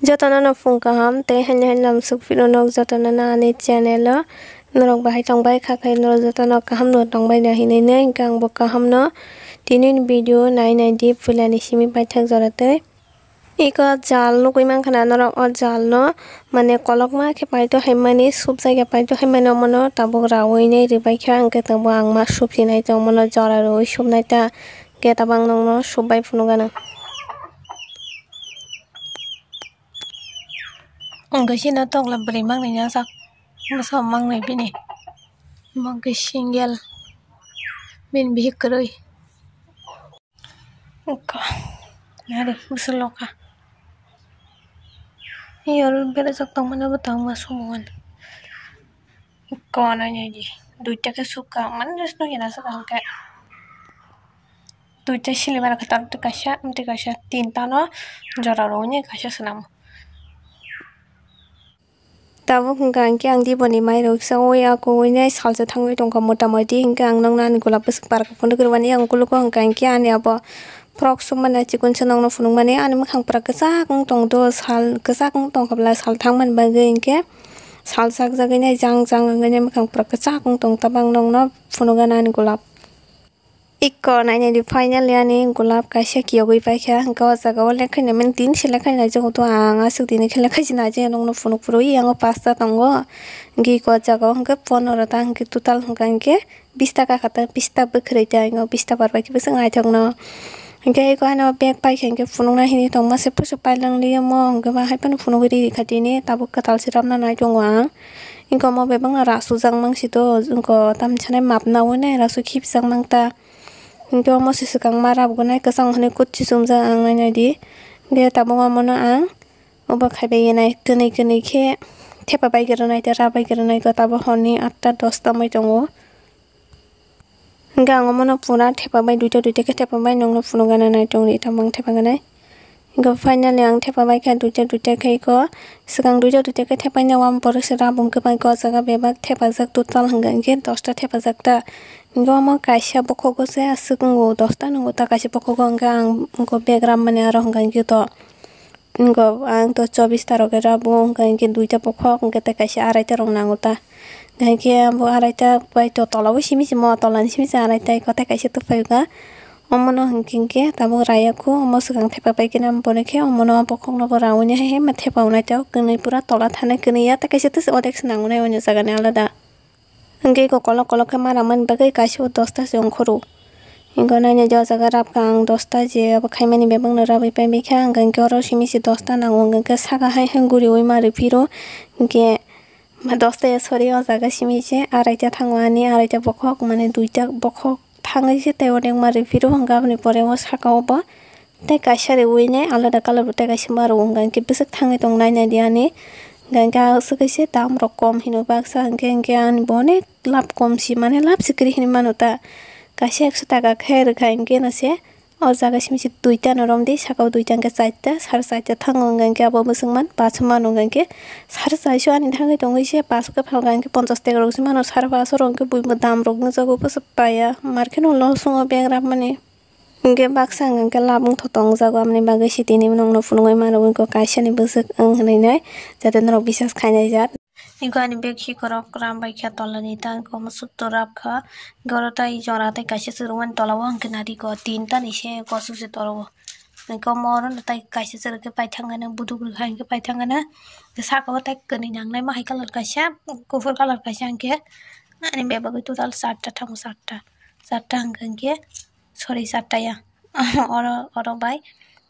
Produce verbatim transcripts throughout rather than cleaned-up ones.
Jotono no phung kaham tei haino haino lamsuk phino nog jotono no ani channel o norok bahai tongbai kha khe norok jotono kaham no tongbai na hinui nai hwnkhe ang bo kaham no tini ni video nai nai di puila ni simi paithak jora tei. Iko jal nugui mankha na norok o jal no mane kolokma khe paito haimani subjak ya paito haimani omono tabuk raui nai ribai kha hwnkhe tabuk ang ma subsinai tongmano jora rwui subnai ta hwnkhe tabuk ang nokno subbai phunukgana. Hwnkhe chini tokla bwrwi mangnai ya sak bwsa mangnai bini. Bo hwnkhe single bini bihik kwrwi. Eko nari bwswk lokha. Iyoro berajak tongmani bo tangma sumoan. Eko nai nai di duita khe sukha mani rest no hina saka hwnkhe. Duita silibara khe tar kaisa amtwi kaisa tinta no jora rwui kaisa swnamo. Tabuk hwnkha hwnkhe ang diboni mairok saui akoui nai salsa thangwi tongkha motamoti hwnkhe ang nokno ani golap bwswk para khe phunuk rwmani ang ukulugo hwnkha hwnkhe ani abo frok sukmani chikon se nokno phunukmani ani mwkhang pura kwchak wng tong do sal kwchak wng tongkha bwla sal thangmani bagwi hwnkhe sal chakjagwi nai jang jang wngwi nai mwkhang pura kwchak wng tong tabang nokno phunukgana ani golap. Iko nainai di finally ani golap kaisa kiyogwi paikha hwnkhe o jaga o lekhaina mani tin se lekhaina joto ang aswk dini khe lekhaisi naijak nokno phunuk phuru yango pasta tongo hwnkhe iko o jaga o hwnkhe ponoro ta hwnkhe total hwnkha hwnkhe bista kakha ta bista bwkhwrwi ta yango bista barbai khe bwswk naithokno hwnkhe iko ano bag paikha hwnkhe phunukna hini tongma se pusu pailangli omo hwnkhe ba haiphano phunugwi rikha tini tabuk kwtal se rabna nai tongo ang. Hwnkhe omo bebakno rasujak mangsi do hwnkhe tamsanai map naui nai rasu khibijak mang ta. Hwnkhe omo se swkang ma rap gonai kwchang hwnwi kutsi chumjak ang nai nai di. Hwnkhe tabuk omono ang obo khaibai nai kwnwi kwnwi khe thepa bai kwrwnai tei rap bai kwrwnai khe tabuk horni atta dosta wngwi tongo. Hwnkhe ang omono pura thepa bai duita duita khe thepa bai nokno phunukgana nai tongdi tamo ang thepa ganai. Hwnkhe finally ang thepa bai kha duita duita khe iko swkang duita duita khe thepai nai o borok se rap hwnkhe bai o jaga bebak thepajak total hwnkha hwnkhe dosta thepajak ta. Hwnkhe omo kaisa bokhogo se aswk wngo dosta nwngo ta kaisa bokhogo hwnkhe ang iko bag rap mani aro hwnkha hwnkhe to. Wngo ang to chobis ta rok khe rabo hwnkha hwnkhe duita bokhok hwnkhe tei kaisa araita rok nango ta. Hwnkhe bo araita bai to tola o simi simo tola ni simi se araita kotai kaisa tufai o kha. Omono hwnkhe hwnkhe tabuk raya kho omo swkang thepa pai khe nang bono khe omono bokhok no bo raui nai hai ma thepa unai ta kwnwi pura tola thanai kwnwi ya tei kaisa tei odek se nango nai o jaga ni alada. Hwnkhe iko kolok kolok khe ma ramani bagwi kaisa o dosta se ongkhoro. Hwnkhe nainai je o jaga rap kha ang dosta je abo khaimani bebakno rabwi pai bikha hwnkhe oro simi se dosta nango hwnkhe saka hai hai guriui ma rwphiro hwnkhe dosta ya sorry o jaga simi se araita thango ani araita bokhok mane duita bokhok thangwi se tei odek ma rwphiro hwnkhe aboni pore o saka o bo. Tei kaisa rwui nai alada colour bo tei kaisa ma rwo hwnkha hwnkhe bwswk thangwi tong nai nai di ani. Hwnkha hwnkhe aswk kaisa dam rok kom hino baksa hwnkhe hwnkhe ani bo onek lab kom si mane lab si kwrwi hinwi mano ta. Kaisa ekso taka khe rwkha hwnkhe no se o jaga simi se duita no romdi saka o duita hwnkhe chaita sare chaita thango hwnkha hwnkhe abo bwswk man paso mano hwnkha hwnkhe sare chaiso ani thangwi tongwi se paso khe phalkha hwnkhe ponchas taka rok se mano sare paso rok hwnkhe buibo dam rok nukjago bwswk paiya market o loss wngo bag rap mani. Hwnkhe baksa hwnkha hwnkhe lab wngthotok wngjago, aboni bagwi sitini nokno phunugwi mano, wngkha kaisani bwswk wng hwnwi nai, jate norok bisas khainai jat. Hwnkhe ani bag hikorok ram bai kha tolani ta, hwnkhe omo sotto rap kha, hwnkhe oro tai jora tei kaisa chwrwngmani tola o hwnkhe nari ko tinta ni se kosok se toro o, hwnkhe omo oro no tai kaisa chwrwngkhe paithak nani buduk rwkha hwnkhe paithak nani, saka o tai kwnwi nangnai ma hai colour kaisa, kuphur colour kaisa hwnkhe ani bebagwi total charta thango, charta, charta hwnkhe hwnkhe. Sorry, charta ya. Oro, oro bai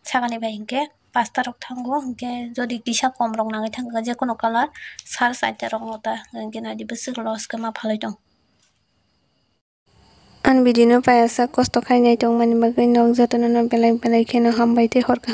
sakani bai hwnkhe pasta rok thango, hwnkhe jodi kisa kom rok nangwi thangkha, jekono colour sar charta rok no ta, hwnkhe naidi bwswk loss khe ma phalwi tong. Ani video no paiyasak kosto khai nai tongmani bagwi nok jotono no belai belai kheno hambai tei hor kaham.